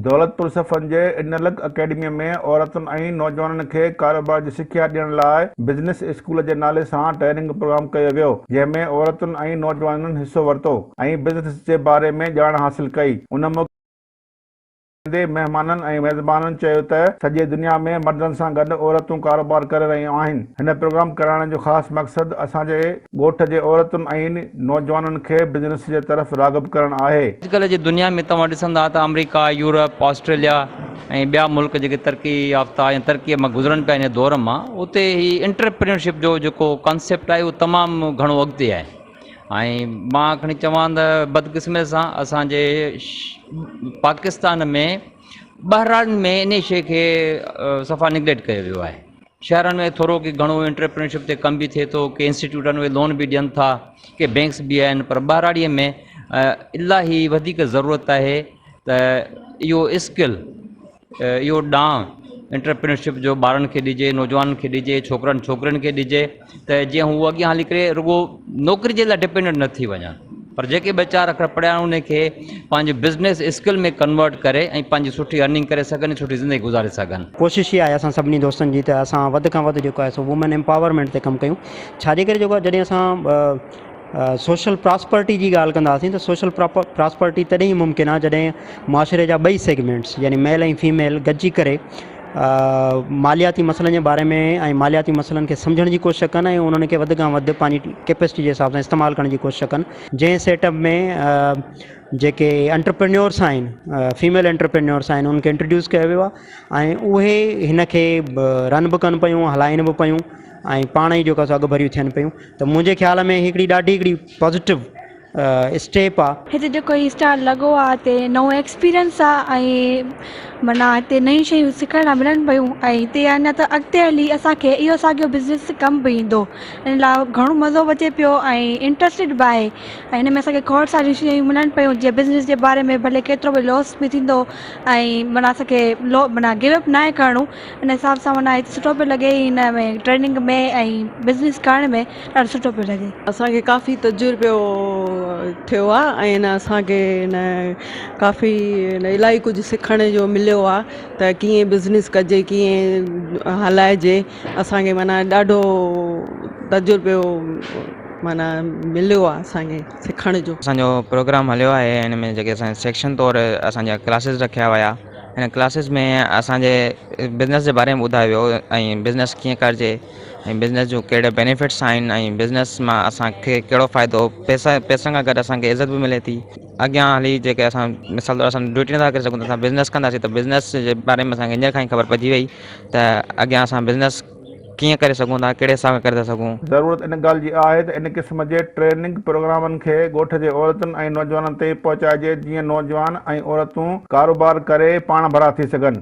دولتپور صفن جي انلڪ اڪيڊميء ۾ عورتن ۽ نوجوانن کي ڪاروبار جي سکيا ڏيڻ لاء بزنس اسڪول جي نالي سان ٽريننگ پروگرام ڪيو ويو، جنهن ۾ عورتن ۽ نوجوانن حصو ورتو ۽ بزنس جي باري ۾ ڄاڻ حاصل ڪئي. ان موقعي تي مهمانن ۽ ميزبانن چيو ته سڄي دنيا ۾ مردن سان گڏ عورتون ڪاروبار ڪري رهيون آهن، هن پروگرام ڪرائڻ جو خاص مقصد اسان جي ڳوٺ جي عورتن ۽ نوجوانن کي بزنس جي طرف راغب ڪرڻ آهي. اڄڪلهه جي دنيا ۾ توهان ڏسندا ته آمريڪا، يورپ، آسٽريليا ۽ ٻيا ملڪ جيڪي ترقي يافته يا ترقي مان گذرن پيا ان دور مان اتي هي انٽرپرينيورشپ جو جيڪو ڪانسيپٽ آهي اهو تمام گهڻو اڳتي آهي. ۽ مان کڻي چوان ته بدقسمتي سان اسان جي پاڪستان ۾ ٻهراڙين ۾ انهي شيء کي صفا نگليڪٽ ڪيو ويو آهي شهرن ۾ ٿورو ڪي گهڻو انٽرپرينيورشپ تي ڪم به ٿئي ٿو ڪي انسٽيٽيوٽ آهن اهي لون به ڏين ٿا ڪي بينڪس به آهن پر ٻهراڙيء ۾ الاهي وڌيڪ ضرورت آهي ته اهو اسڪل اهو ڏانء انٽرپرينيورشپ جو ٻارن کي ڏجي، نوجوانن کي ڏجي، ڇوڪرن ڇوڪرين کي ڏجي ته جيئن هو اڳيان هلي ڪري رڳو نوڪري جي لاء ڊپينڊنٽ نه ٿي وڃن پر جيڪي ٻه چار اکر پڙهيا آهن ان کي پنهنجي بزنس اسڪل ۾ ڪنورٽ ڪري ۽ پنهنجي سٺي ارننگ ڪري سگهن ۽ سٺي زندگي گذاري سگهن. ڪوشش اها آهي اسان سڀني دوستن جي ته اسان وڌ کان وڌ جيڪو آهي سو وومين امپاورمينٽ تي ڪم ڪيون ڇاجي ڪري جيڪو آهي جڏهن اسان سوشل پراسپرٽي جي ڳالهه ڪنداسين ته سوشل پراسپرٽي تڏهن ئي ممڪن آهي جڏهن معاشري جا ٻئي سيگمينٽس يعني ميل ۽ فيميل گڏجي ڪري مالياتي مسئلن جي باري ۾ ۽ مالياتي مسئلن کي سمجهڻ جي ڪوشش ڪن ۽ انهن کي وڌ کان وڌ پنهنجي ڪيپسٽي جي حساب سان استعمال ڪرڻ جي ڪوشش ڪن جنهن سيٽ اپ ۾ جيڪي انٽرپرينيورس آهن فيميل انٽرپرينيورس آهن انهن کي انٽروڊيوس ڪيو ويو آهي ۽ اهي هن کي رن به ڪن پيون هلائن به پيون ۽ پاڻ ئي جيڪو آهي سو اڳڀريون ٿين پيون ته منهنجي خيال ۾ هڪڙي ڏاڍي هڪڙي پازيٽو اسٽيپ آ. هتي جيڪو هي اسٽال لڳو آ هتي نئون ايڪسپيرينس آ ۽ معنيٰ هتي نيون شيون سکڻ لاء ملن پيون ۽ هتي اڃا ته اڳتي هلي اسان کي اهو ساڳيو بزنس ڪم به ايندو ان لاء گهڻو مزو به اچي پيو ۽ انٽرسٽيڊ به آهي ۽ هن ۾ اسان کي کوڙ ساريون شيون ملن پيون جيئن بزنس جي باري ۾ ڀلي ڪيترو به لاس به ٿيندو ۽ معنيٰ اسان کي لو معنيٰ گيو اپ ناهي ڪرڻو ان حساب سان معنيٰ هت سٺو پيو لڳي هن ۾ ٽريننگ ۾ ۽ بزنس ڪرڻ ۾ ڏاڍو سٺو پيو لڳي. اسان کي ڪافي تجربو ٿيو آ ۽ ان اسان کي ان ڪافي الاهي ڪجهه سکڻ جو مليو آ ته ڪيئن بزنس ڪجي ڪيئن هلائجي اسان کي معنيٰ ڏاڍو تجربو معنيٰ مليو آ اسان کي سکڻ جو. اسان جو پروگرام هليو آهي ان ۾ جيڪي اسان سيڪشن طور اسان جا ڪلاسز رکيا ويا هن ڪلاسز ۾ اسان جي بزنس جي باري ۾ ٻڌايو ويو ۽ بزنس ڪيئن ڪرجي ۽ بزنس جون ڪهڙي بينيفٽس آهن ۽ بزنس مان اسان کي ڪهڙو فائدو پئسا پئسن کان گڏ اسان کي عزت به ملي ٿي اڳيان هلي جيڪي اسان مثال طور اسان ڊيوٽي نٿا ڪري سگهون ته اسان بزنس ڪنداسين ته بزنس جي باري ۾ اسان کي هينئر کان ئي خبر پئجي وئي ته اڳيان اسان بزنس ڪيئن ڪري سگهون ٿا ڪهڙي حساب سان ڪري ٿا سگهون. ضرورت ان ڳالهه جي آهي ته ان قسم جي ٽريننگ پروگرامن کي ڳوٺ جي عورتن ۽ نوجوانن تائين پهچائجي جيئن نوجوان ۽ عورتون ڪاروبار ڪري پاڻ ڀرا ٿي سگهن.